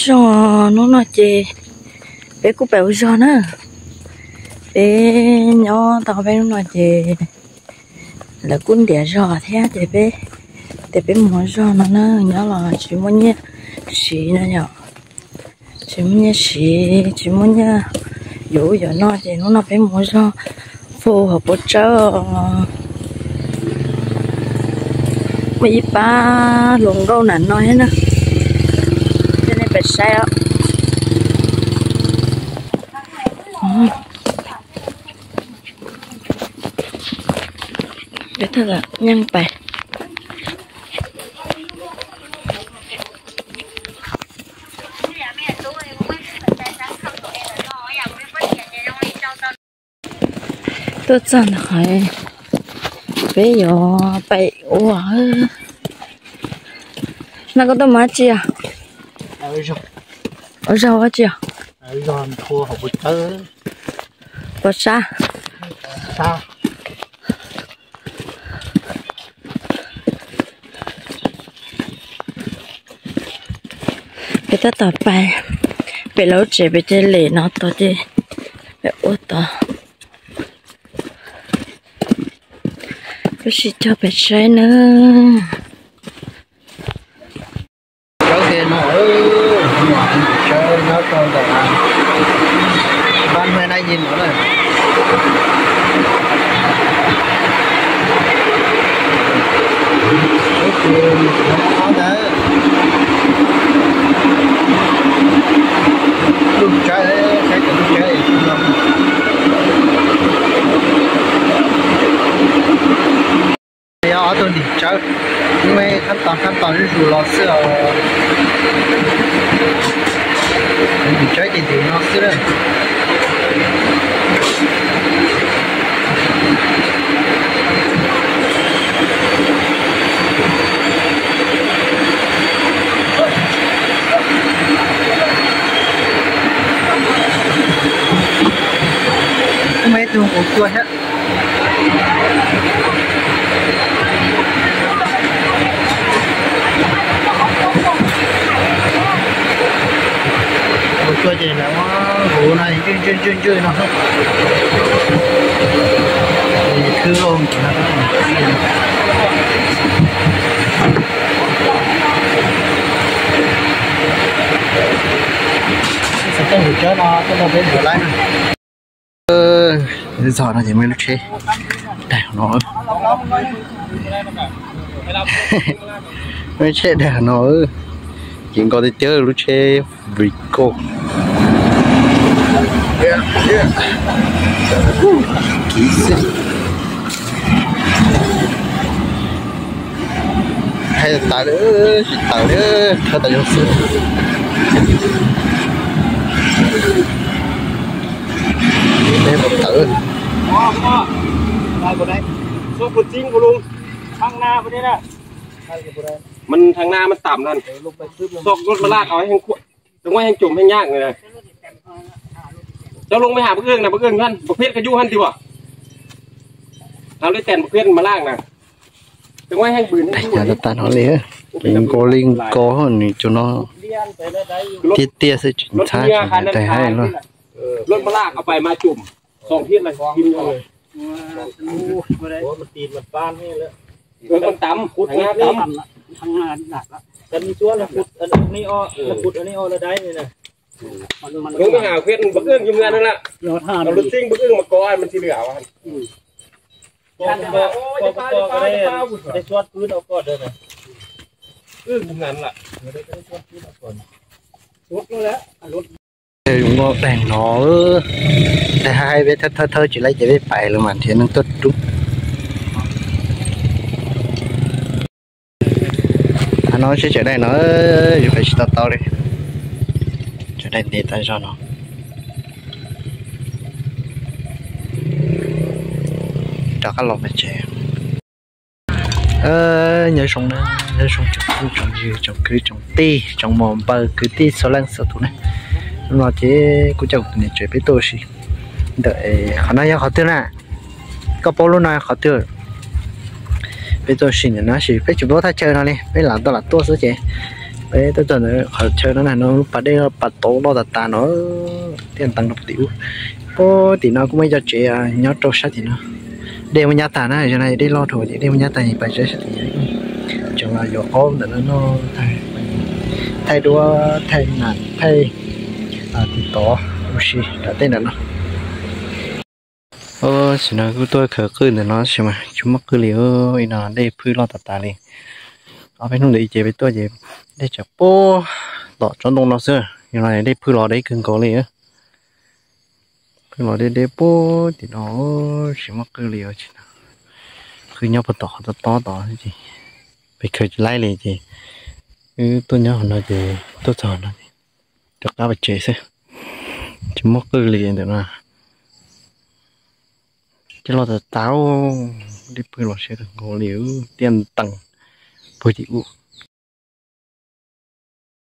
Zog hnub no ces peb kuj pais ua zog na. Peb nyob tau peb hnub no ces lawv kuj ntiav zog thiab ces peb, ces peb mus ua zog no na, nyob los tsis muaj nyiaj siv no yom. Tsis muaj nyiaj siv, tsis muaj nyiaj yuav ub yuav no ces hnub no peb mus ua zog fu hauv Pov Tsawb. Muaj ib pab hluas nkauj nram no thiab na, coj nej pais saib os. Peb tab tom nyeej pais. Tuaj txog ntawm qhov peb yuav pais ua. No koj tuaj mus dab tsi os? Ua zog ua dab tsi os? Pov Tsab. Peb tab tom pais pem lawv lub tsev pem ces lem no tod ces peb ua tod. Kuj sib cog pem saib nawb. Tsawb tiag no, tsawb nyob rau ntawm Ban Hmai Nai Nyin no na. Lub tsawb, saib cov lub tsawb no. Yog ob tug ntim tsawb, muaj khab tos khab tos zuj zus los xwb os. Ntim tsawb ces ntim no xwb na. Muaj ib tug nqus cua thiab. Nqus cua ces lawv muab nqus no ntswj ntswj ntswj ntswj no. Khwb lauj no. Xav coj nqus cawb no tuaj nrog peb mus laib na. Zog no ces muaj lub tsheb daig no. Lub tsheb daig no, ces nkaus tiag tiag lub tsheb Vigo. Kiv xwb. Hais tawm li, tsis tawm li, thawb tawm yog xwb. Peb puas tawm? Mas thav na mas tam na, txog rub mas laj, tau muaj heev coob heev nyaaj na. Coj lub mas has pab wb na, pab wb hab, pab Pheb koj yuj hab tiag as. Has lub tees pab Pheb mas laj na. Tau muaj heev pw na. Tag no li, nkaus li nkaus nws cov no tiaj tiaj xwb tsis ntxhab, tsis ntxhab luaj. Lub mas laj au pais mas coob, xoom thiab na. Lub mas has Pheb pab wb yug ngan na, lub tees pab wb mas kov mas tsis lwm. Zoo nkauj daig no, daig hais peb thawb thawb tsis laib ces peb pais lawm mas nrhiav neeg tuaj rub. Qhov no seb tseem daig no, yus pais tsis tau tau li. Tseem daig ntev tas zog no. Rov qab los pem tsev. Nyob zoo na, nyob zoo tsoom phooj tsoom ywg tsoom kwv tsoom tij tsoom muam npawg kwv tij txhua leej txhua tus na. Hnub no ces kuj coj kuv tus niam tsev peb tuaj ua si ntawm, qhov no yog qhov twg na? Koj paub lub no qhov twg? Peb tuaj ua si ntawm no tab sis peb tsis paub thaj chaw no li, peb lam tuaj lam tuaj xwb ces Peb tuaj txog ntawm qhov chaw no na, no lub pas dej pas tauv loj tas tas no, tiaj ntees rau tim ub. Puag tim no kuj muaj ib co tsev nyob rau sab tim no. Dej muab nyab tag na, zoo li dej loj dhau ces dej muab nyab tag, pais saib sab tim no. Tseem los yuav qaub ntawm no noj, thaij duab, thaij nas, thaij tiv tov ua si nram tej ntawm no. Tam sim no kuj tuaj khaws qwj ntawm no tab sis mas tsis muaj qwj li, ib no dej phwj loj tas tas li. Ob peb hnub ntawd ces peb tuaj ces dej tseem puag tom tsob ntoo no xwb, yog no dej phwj los deb kawg nkaus li. Phwj los deb deb puag tim no, tsis muaj qwj li os. Qwj nyob puag tom qhov tob tob tod, peb khaws tsis laib li ces wb tuaj nyob hauv no ces tuaj txog no rov qab pem tsev xwb, tsis muaj qwj li ntawm no. Ces loj tas tas, dej phwj los siab kawg nkaus li, tiaj ntees puag tim ub.